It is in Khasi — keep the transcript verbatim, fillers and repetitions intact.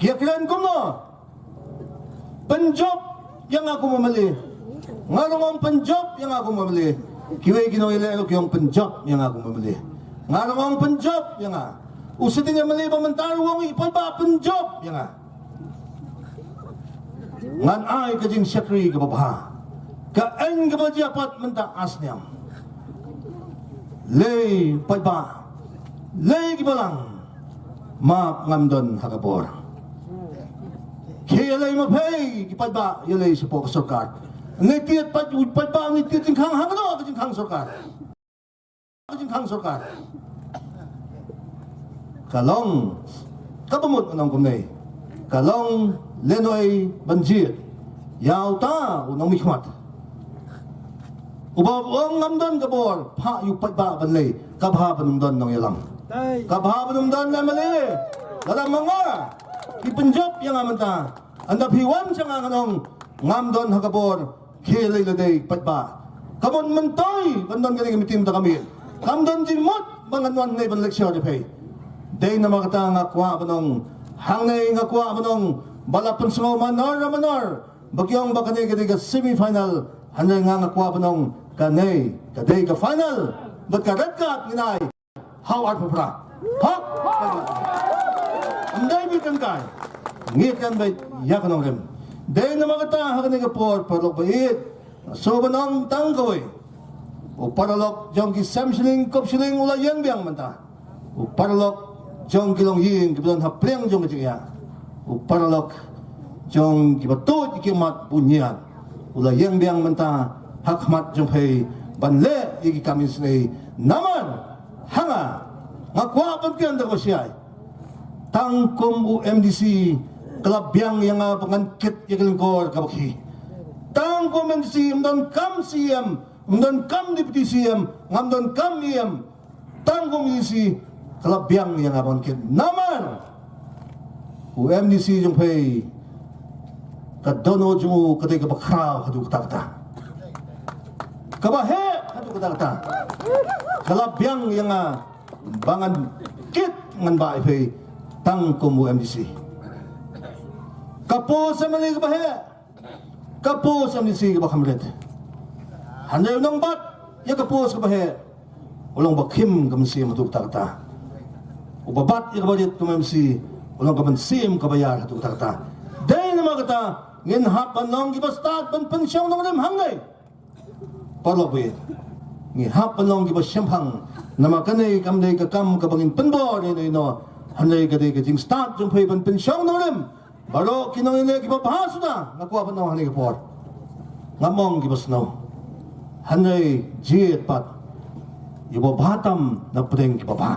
Ki ïa kren kumno? Pynjop ïa nga kum u M L A. Nga ruh nga ong pynjop ïa nga kum u M L A. Kiwei ki nongïaleh ruh ki ong pynjop ïa nga kum u M L A. Nga ruh nga ong pynjop ïa nga. U sitting M L A ba mynta ruh u ong i paidbah pynjop ïa nga. Ngan ai ka jingshakri kaba bha. Ka aiñ kaba jia pat mynta ar snem. Lei paidbah, lei ki balang, map ngam don ha ka bor. Ki ïalei ma phi ki paidbah ïalei shapoh ka sorkar. Ngi tied paid, paidbah ngi tied jingkhang hangno ka jingkhang sorkar. Ka jingkhang sorkar. Ka long kaba mut ngan ong kumne. Ka long lehnoh ban jied ïa uta u nongmihkhmat. Uba ong ngam don ka bor, phah ïa u paidbah ban lei, ka bha ban ym don nongïalam. Ka bha ban ym don M L A. Lada ma nga, phi pynjop ïa nga mynta. Ynda phi wan sha nga ngan ong ngam don ha ka bor, khie lei lade paidbah. Ka mut myntoi ban don kane ka meeting mynta ka miet. Kam don jingmut ba ngan wan hangne ban lecture ïa phi. Dei namar kata nga kwah ban ong, hangne nga kwah ban ong, ba la pynsngew manor manor ba ki ong ba kane ka dei ka semi final. Hangne nga, nga kwah ban ong kane ka dei ka final. Bad ka red card ngin ai ha u arphew phra. Hok. Ym dei bit tyngkai. Ngi kren beit ïa ka nongrim. Dei namar kata ha kane ka por, paralok ba ïeit, nga sngewbha ban ong tang kawei. U paralok jong ki sem shilling kup shilling u la ïeng biang mynta. U paralok jong ki longïing kiba don ha pliang jong ka jingïa. U paralok jong kiba tuid ki mat bun ïa u la ïeng biang mynta ha khmat jong phi ban leh ïa ki kam isynei. Namar ha nga, nga kwah ban kren da kaba shai. Tang kum u M D C ka la biang ïa nga ba ngan kit ïa ka lyngkor kaba khih. Tang kum M D C, ym don kam C M, ym don kam Deputy C M, ngam don kam E M. Tang kum M D C ka la biang ïa nga ban kit. Namar u M D C jong phi, ka dohnud jong u ka dei kaba khraw haduh katta katta. Kaba heh haduh katta katta. Ka la biang ïa nga ba ngan kit, ngan bah ïa phi tang kum u M D C. Ka post M L A kaba heh, ka post M D C kaba kham rit. Hynrei u nongbat ïa ka post kaba heh u long ba khim ka mynsiem haduh katta katta. Uba bat ïa kaba rit kum M D C u long ka mynsiem kaba ïar haduh katta katta. Dei namar kata ngin hap ban long kiba stad ban pynshong nongrim hangne. Paralok ba ïeit, ngi hap ban long kiba shemphang. Namar kane kam dei ka kam kaba ngin pynbor ïa ino ino. Hynrei ka dei ka jingstad jong phi ban pynshong nongrim. Baroh ki nongïaleh kiba bha suda, nga kwah ban ong ha kane ka por. Ngam ong kiba sniew. Hynrei jied pat ïa uba bha tam na pdeng kiba bha.